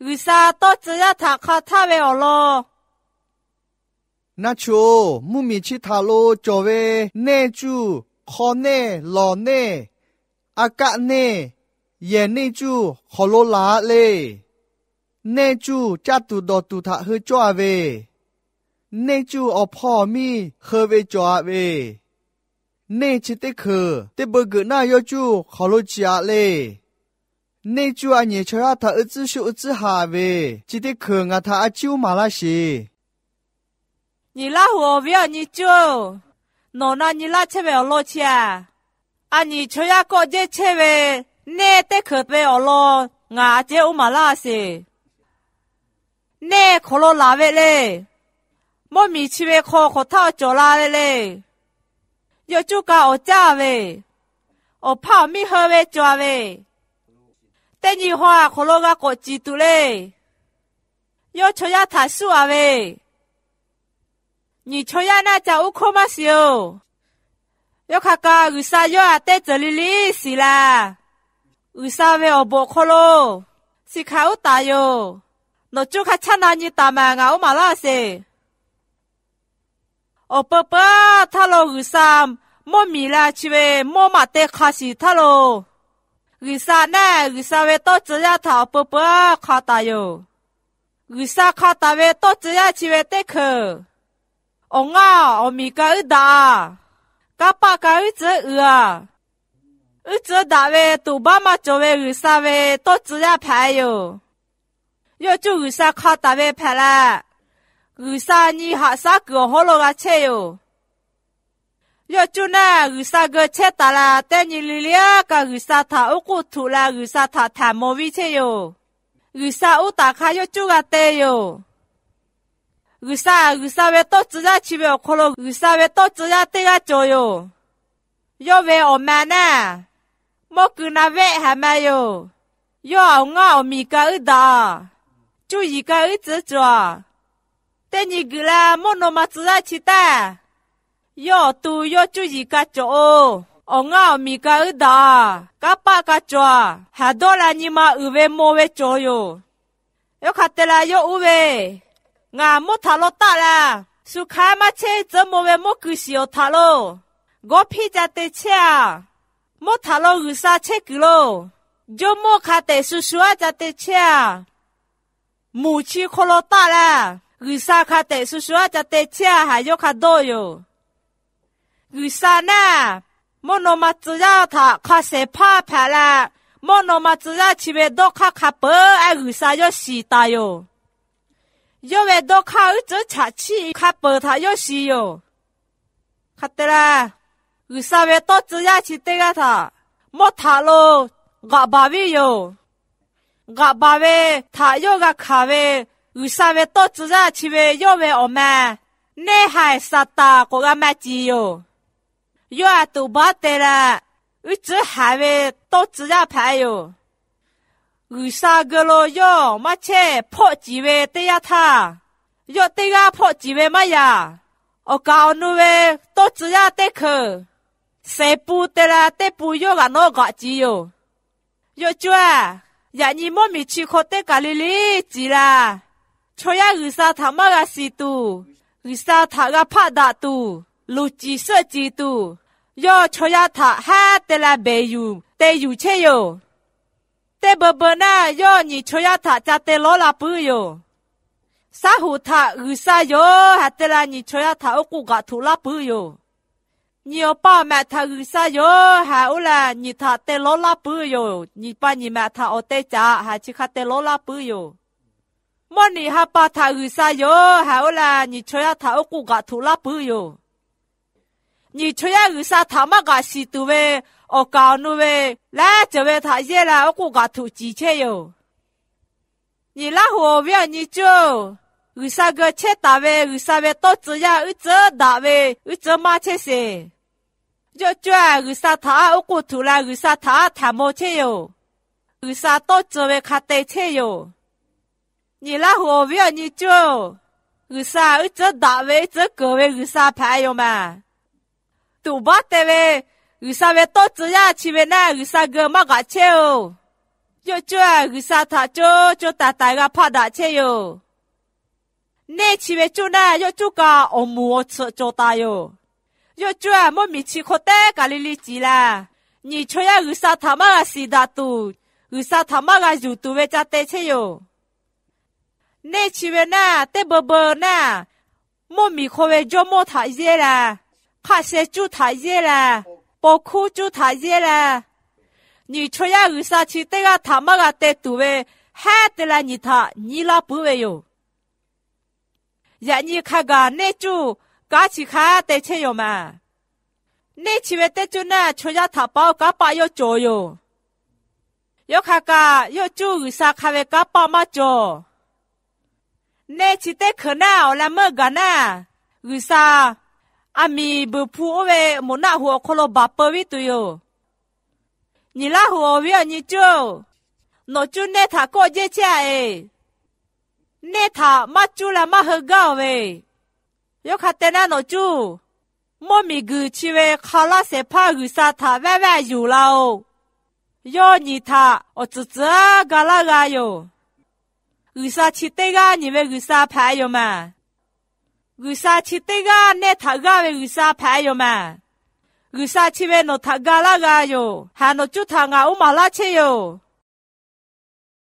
G'uiˬsha tawˇ tcuh yaˇ htaꞈ hk'a htaˇ ve awˬ lawn. Naˆ chu-oˬ, mvuhˇmiˬ chi htaꞈ lo cawˬ ve nehˇ cuˇ, hk'aw nehˇ, lawˬ nehˇ, a kaˆ nehˇ, yehˬ nehˇ cuˇ hk'aˬ lo laˬ le. Nehˇ cuˇ caˇ tuˬ dawˬ tuˬ htaꞈ hui cawˇ-a ve, nehˇ cuˇ awˬ hpawˇ awˬ miˇ hui ve cawˬ-a ve, nehˇ chi teˇ hkeuꞈ teˇ beu geuꞈ naˆ yawˇ cuˇ hk'aˬ lo ciˍ-a le. Nehˇ cuˇ a nyi chaw yaˇ htaꞈ ui tcuhˉ shuˆ ui tcuhˉ haꞈ ve, chi teˇ hkeuꞈ ngaˬ htaꞈ a ciˉ uˉ maˍ laˇ sheˍ. Nyi Laˇ huˍ awˬ viˉ awˬ nyi cuˇ-oˬ, nawˬ na nyi laˇ chehˇ ve awˬ lawn chi-a, a nyi chaw yaˇ kawˆ jehˇ chehˇ ve nehˇ teˇ hkeuꞈ ve awˬ lawn ngaˬ a ciˉ uˉ maˍ laˇ sheˍ. Nehˇ hk'aˬ lo laˬ ve le. Mvuhˇmiˬ chi ve hk'aw hk'awꞈ htaˇ cawˬ la ve le. Yawˇ cuˇ ka awˬ caˇ ve, awˬ hpawˇ awˬ miˇ hui ve cawˬ ve, teˇ nyi haw hk'aˬ lo g'a k'awꞈ ciˍ tuˬ le. Yawˇ chaw yaˇ htaꞈ suˉ-a ve, nyi chaw yaˇ naˆ ca uˉ hkawˇ maˇ shiˍ-oˬ. Yawˇ hk'a ka G'uiˬsha yawˇ htaꞈ teˇ ceuˬ le le shiˍ la. G'uiˬsha ve awˬ bon hk'aw lo shiˍ hkanˍ uˉ taˍ yoˬ. Nawˬ cuˇ hk'a chaˇ na nyi taˍ maˬ ngaˬ uˉ maˍ laˇ sheˍ. Awˬ peu peu-aˬ htaˇ lo G'uiˬsha mvuhˇmiˬ la chi ve mvuhˇ maꞈ te hk'a shiˍ htaˇ lo, G'uiˬsha naˆ G'uiˬsha ve tawˇ tcuh yaˇ htaꞈ awˬ peu peu-aˬ hk'a taˍ yoˬ. G'uiˬsha hk'a taˍ ve tawˇ tcuh yaˇ chi ve teˇ hkeuꞈ, awˬ ngaˇ awˬ miˬ ka uiˉ daꞈ-a, kanˇ paˆ ka uiˉ tcuhˉ uiˍ-a. Uiˉ tcuhˉ daꞈ ve toꞈ baˆ maˇ cawˬ ve G'uiˬsha ve tawˇ tcuh yaˇ hpehꞈ-a yoˬ. Yawˇ cuˇ G'uiˬsha hk'a taˍ ve hpehꞈ leh, G'uiˬsha nyi haꞈ shaˉ kuiˬ awˬ hawˉ lo g'a chehˇ yoˬ. Yawˇ cuˇ naˆ G'uiˬsha geu chehˇ taˍ leh, teˇ nyi le le-aˬ kaꞈ G'uiˬsha htaꞈ oˉ k'oˆ htuꞈ leh G'uiˬsha htaꞈ htaꞈ mawˬ viˇ chehˇ yoˬ. G'uiˬsha uˉ taˍ hk'a yawˇ cuˇ g'a te yoˬ. G'uiˬsha, G'uiˬsha ve tawˇ tcuh yaˇ chi ve awˬ hk'aw lo G'uiˬsha ve tawˇ tcuh yaˇ teˇ g'aˇ cawˬ yoˬ. Yawˇ ve awˬ meh naˆ mawˇ keu na vehˆ haiˬ ma yoˬ. Yawˇ awˬ ngaˇ awˬ miˬ ka uiˉ daꞈ, cuˇ yiˍ ka uiˉ tcuhˉ cawˬ-a. Teˇ nyi g'uiˬ la mvuhˇ naw ma tcuh yaˇ chi taˇ, yawˇ awˬ to yawˇ cuˇ yiˍ ka cawˬ-o. Awˬ ngaˇ awˬ miˬ ka uiˉ daꞈ, kanˇ paˆ ka cawˬ-a. Haˍ dawˇ la nyi ma uiˍ ve maw ve cawˬ yoˬ. Yawˇ hk'a te leh yawˇ oˇ ve, Ngaˬ mvuhˇ htaꞈ lo taˆ leh, shu hk'aˉ maˇ chehˇ tcuhˉ maw ve mawˇ keu shiˍ awˬ htaꞈ lo gawˇ hpiˇ ca te chehˇ-a. Mvuhˇ htaꞈ lo G'uiˬsha chehˇ kuiˬ lo, jawˇmawˇ hk'a tehꞈ shu shu aˉ ca te chehˇ-a. Moˬ chi hk'aw lo taˆ leh, G'uiˬsha hk'a tehꞈ shu shu aˉ ca te chehˇ-a haꞈ yawˇ hk'a dawˇ yoˬ. G'uiˬsha naˆ mvuhˇ naw ma tcuh yaˇ htaꞈ hk'a shehˍ hpaˇ hpehꞈ leh, mvuhˇ naw ma tcuh yaˇ chi ve dawˇ hk'aˇ hk'a peuˬ-aˬ G'uiˬsha yawˇ shiˍ taˍ yoˬ. Yawˇ ve dawˇ hk'aˇ uiˉ tcuhˉ chaꞈ chiˆ hk'a peuˬ htaꞈ yawˇ shiˍ yoˬ. Hk'a te leh, G'uiˬsha ve tawˇ tcuh yaˇ chi teˇ g'aˇ htaꞈ mvuhˇ htaꞈ lo g'aꞈ baˬ viˇ yoˬ. G'aꞈ baˬ ve htaꞈ yawˇ g'a hkanˍ ve, G'uiˬsha ve tawˇ tcuh yaˇ chi ve yawˇ ve awˬ meh neˇ haiˬ Saˍtanˍ k'awꞈ g'a meh ciˍ yoˬ. Yawˇ aꞈ toꞈ baˉ te leh, uiˉ tcuhˉ haiˬ ve tawˇ tcuh yaˇ hpehꞈ yoˬ. G'uiˬsha geu lo yawˇ maˇ chehˇ hpawˆ ciˍ ve teˇ yanˇ htaˇ, yawˇ teˇ g'aˇ hpawˆ ciˍ ve maˇ yaꞈ. Awˬ kaˍ awˬ nu ve tawˇ tcuh yaˇ teˇ hkeuꞈ, shehˍ pun te leh teˇ pun yawˇ g'aꞈ nawˉ g'aꞈ ciˍ yoˬ. Yawˇ cuˇ-aˬ, yaꞈ nyi mvuhˇmiˬ chi hk'aw teˇ kaˬ le le ciˍ leh, chaw yaˇ G'uiˬsha htaꞈ maˇ g'a shiˍ tuˬ, G'uiˬsha htaꞈ g'a hpaˆ daꞈ tuˬ, luˬ ciˍ suhˆ ciˍ tuˬ, yawˇ chaw yaˇ htaꞈ haˉ te leh behˬ yuˬ te yuˬ chehˇ yoˬ. Teˇ beu beu naˆ yawˇ nyi chaw yaˇ htaꞈ ca te lawˉ la puiˉ yoˬ. Shaˉ hoꞈ htaꞈ G'uiˬsha yoˬ haꞈ te leh nyi chaw yaˇ htaꞈ oˉ k'oˆ g'aꞈ htoꞈ laˇ puiˉ yoˬ. Nyi awˬ pa awˬ mehꞈ htaꞈ G'uiˬsha yoˬ haꞈ oˇ leh nyi htaꞈ te lawˉ laˇ puiˉ yoˬ. Nyi pa nyi mehꞈ htaꞈ awˬ te caꞈ haꞈ chi hk'a te lawˉ laˇ puiˉ yoˬ. Mvuhˇ nyi ha pa htaꞈ G'uiˬsha yoˬ haꞈ oˇ leh nyi chaw yaˇ htaꞈ oˉ k'oˆ g'aꞈ htoꞈ laˇ puiˉ yoˬ. Nyi chaw yaˇ G'uiˬsha htaꞈ maˇ g'aꞈ shiˍ tuˬ ve awˬ kaˍ awˬ nu ve laiˉ ceuˬ ve htaꞈ yehˇ leh oˉ k'oˆ g'aꞈ htoꞈ ciˍ chehˇ yoˬ. Nyi Laˇ huˍ awˬ viˉ awˬ nyi cuˇ-oˬ, G'uiˬsha geu chehˇ taˍ ve G'uiˬsha ve tawˇ tcuh yaˇ uiˉ tcuhˉ daꞈ ve uiˉ tcuhˉ maˇ chehˇ sheˍ. Yawˇ cuˇ-aˬ G'uiˬsha htaꞈ oˉ k'oˆ htoꞈ leh G'uiˬsha htaꞈ htaꞈ maw chehˇ yoˬ. G'uiˬsha tawˇ tcuh ve hk'a te chehˇ yoˬ. Nyi Laˇ huˍ awˬ viˉ awˬ nyi cuˇ-oˬ, G'uiˬsha uiˉ tcuhˉ daꞈ ve uiˉ tcuhˉ keunˍ ve G'uiˬsha hpehꞈ yoˬ maˬ. Tuꞈ baˉ te ve G'uiˬsha ve tawˇ tcuh yaˇ chi ve naˆ G'uiˬsha geu maˇ g'aꞈ chehˇ-oˬ. Yawˇ cuˇ-aˬ G'uiˬsha htaꞈ co co taiˍ taiˍ g'a hpaˆ daꞈ chehˇ yoˬ. Neˇ chi ve cuˇ naˆ yawˇ cuˇ kaꞈ awˬ moˍ awˬ tsuhꞈ cawˬ taˍ yoˬ. Yawˇ cuˇ-aˬ mvuhˇmiˬ chi hk'oˆ teˇ kaˬ le le ciˍ leh, nyiˬ chaw yaˇ G'uiˬsha htaꞈ maˇ g'a shiˍ daꞈ tuˬ, G'uiˬsha htaꞈ maˇ g'a yuˬ tuˬ ve ca te chehˇ yoˬ. Neˇ chi ve naˆ teˇ beu beu naˆ, mvuhˇmiˬ hk'oˆ ve jawˇmawˇ htaꞈ yehˇ leh, hk'aˆ sheh cuˇ htaꞈ yehˇ leh, paw hkuˇ cuˇ htaꞈ yehˇ leh, nyiˬ chaw yaˇ G'uiˬsha chi teˇ g'aˇ htaꞈ maˇ g'a te tuˬ ve, hehˉ te leh nyiˬ htaꞈ nyi laˇ puiˉ ve yoˬ. Yaꞈ nyi hk'a gaˬ neˇ cuˇ kanˉ chi hk'a te chehˇ yoˬ maˬ. Neˇ chi ve teˇ cuˇ naˆ chaw yaˇ htaꞈ pa-oˇ kanˉ paˆ yawˇ cawˬ yoˬ. Yawˇ hk'a kaꞈ yawˇ cuˇ G'uiˬsha hk'a ve kanˉ paˆ maˇ cawˬ. Neˇ chi teˇ hkeuꞈ naˆ awˬ leh meuˇ gaˬ naˆ, G'uiˬsha aˬ miˍ buiˬ hpu oˇ ve moˍ naˆ hoꞈ awˬ hk'aw lo baˬ peu viˉ tuˬ yoˬ. Nyi laˇ hoꞈ awˬ viˉ awˬ nyi cuˇ-oˬ, nawˬ cuˇ neˇ htaꞈ kawˆ jehˇ chehˇ-a e. Neˇ htaꞈ maˇ cuˇ leh maˇ heu gaˇ-oˬ ve, yawˇ hk'a te naˆ nawˬ cuˇ mvuhˇmiˬ guiˬ chi ve hk'a laˇ shehˍ hpaˇ G'uiˬsha htaꞈ vehˆ vehˆ yuˬ la-oˬ. Yawˇ nyi htaꞈ awˬ tcuhˍ tcuhˍ ga laˇ g'a yoˬ. G'uiˬsha chi teˇ g'aˇ nyi ve G'uiˬsha hpehꞈ-e yoˬ maˬ. G'uiˬsha chi teˇ g'aˇ neˇ htaꞈ g'aˇ ve G'uiˬsha hpehꞈ-e yoˬ maˬ. G'uiˬsha chi ve nawˬ htaꞈ ga laˇ g'a yoˬ. Haꞈ nawˬ cuˇ htaꞈ ngaˬ uˉ maˍ laˇ chehˇ yoˬ.